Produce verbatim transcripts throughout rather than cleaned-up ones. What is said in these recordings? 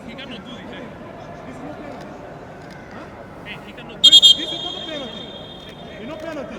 He cannot do this, eh? This is no penalty. Huh? Hey, he cannot do this. This is not a penalty. It's no penalty.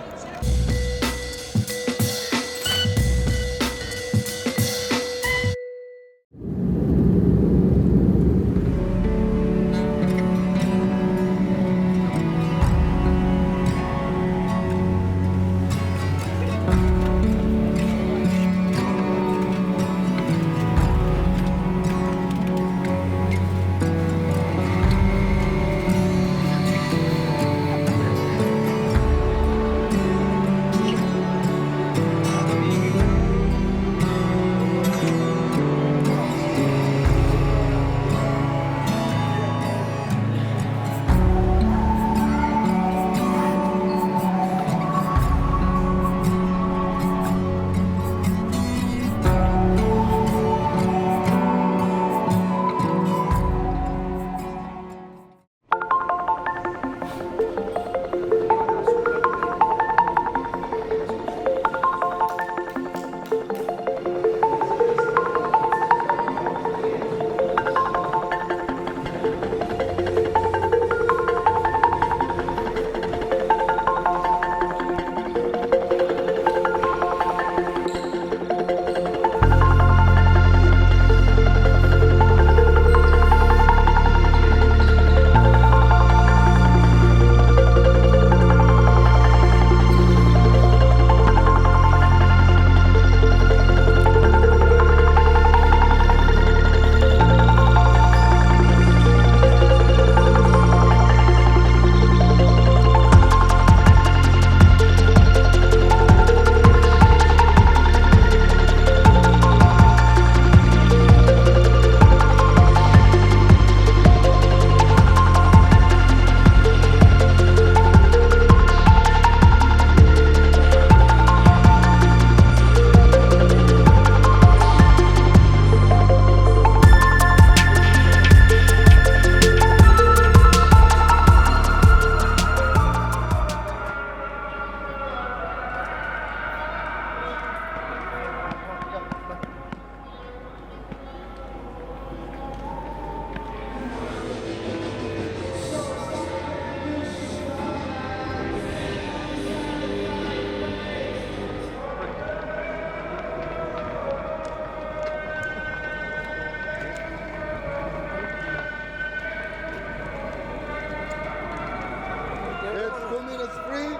It's two minutes free.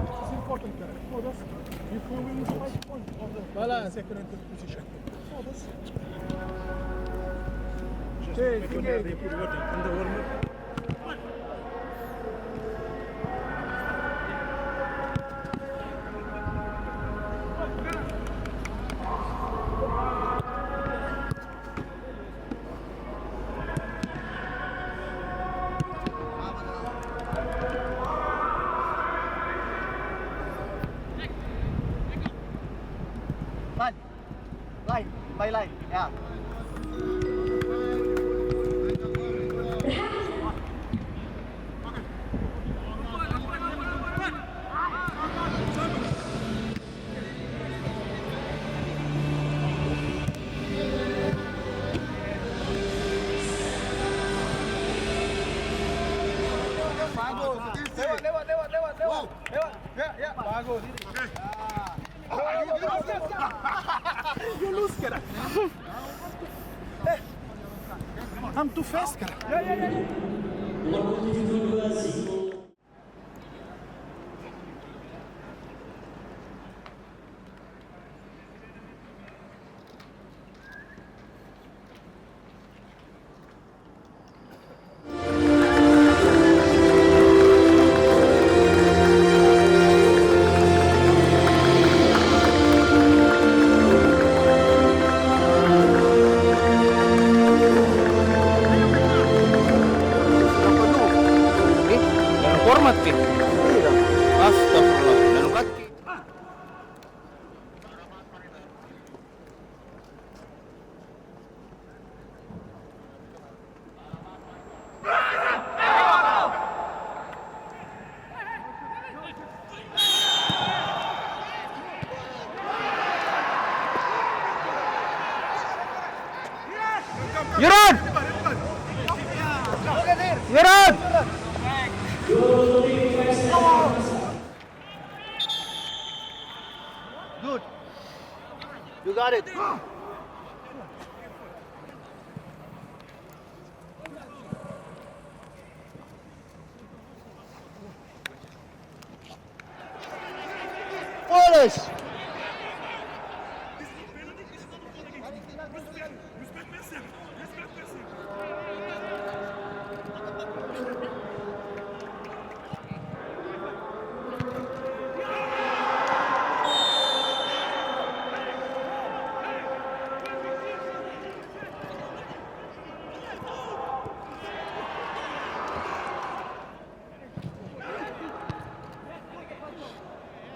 It's important, correct? No, that's, if we win five points of the Balance. Second and third position. No, that's Just Hey, make sure okay. They put water in the water. Line, line, by line, ya. Bagus. Lewat, lewat, lewat, lewat, lewat. Wow. Lewat. Ya, ya, bagus. Oke. Ya. You lose, kira. Eh, I'm too fast, kira. Ya, ya, ya. Format, Pi? Iya. Astagfirullah, lalu kaki. Ibarat! Good. You got it. Wallace!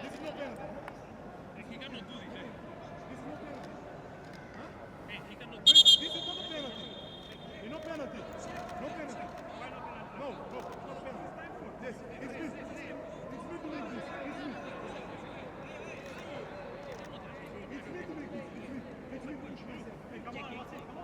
This is not a penalty. This is not a penalty. No penalty. No penalty. No, no, it's not a penalty. Yes, it's me. It's me to make this. It's me. It's me to make this. It's me. It's me to push myself. Hey, come on, come on, come on.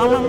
Mamang.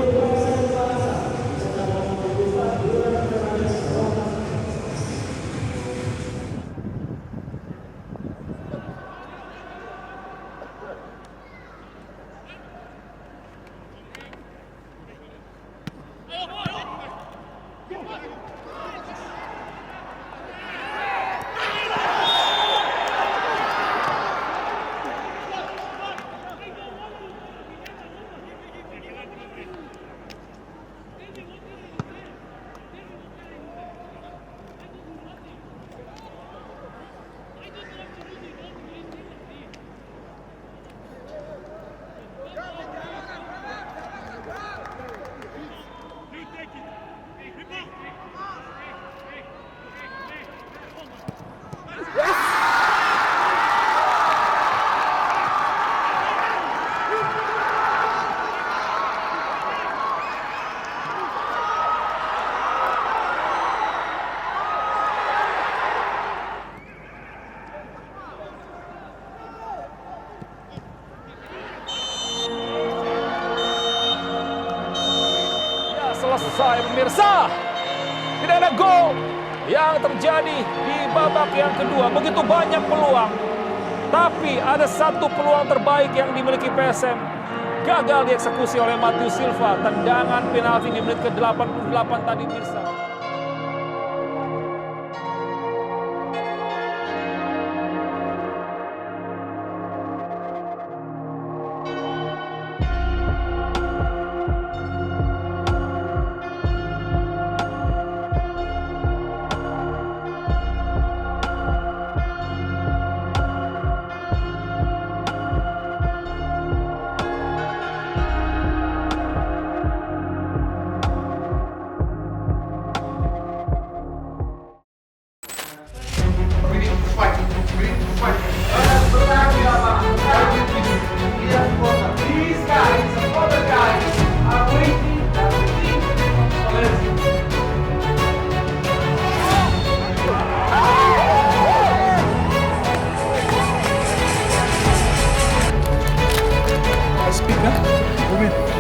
Ya, selesai, pemirsa. Tidak ada gol yang terjadi di babak yang kedua. Begitu banyak peluang, tapi ada satu peluang terbaik yang dimiliki P S M, gagal dieksekusi oleh Matius Silva. Tendangan penalti di menit ke delapan puluh delapan tadi, pemirsa. We need to fight. We need to fight. These guys, other guys are waiting at the thing. Speak, huh? What do you mean?